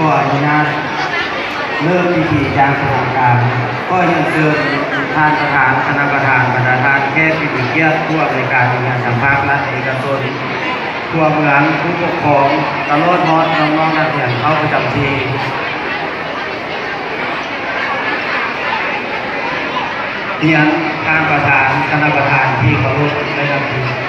ຂໍອະນຸຍາດເລີ່ມພິທີຢ່າງເປັນທາງການ. ຂໍຮຽນເຊີນທ່ານປະທານ, ຄະນະປະທານ, ບັນດາທ່ານແຂກທີ່ມີກຽດ, ຜູ້ອຳນວຍການໂຮງຮຽນສຳພາກລັດເອກະຊົນທົ່ວເມືອງ, ຜູ້ປົກຄອງ, ຕະຫຼອດຮອດນ້ອງໆນັກຮຽນເຂົ້າປະຈຳທີ່. ຮຽນທ່ານປະທານ, ຄະນະປະທານທີ່ເຄົາລົບ ແລະ ນັບຖື.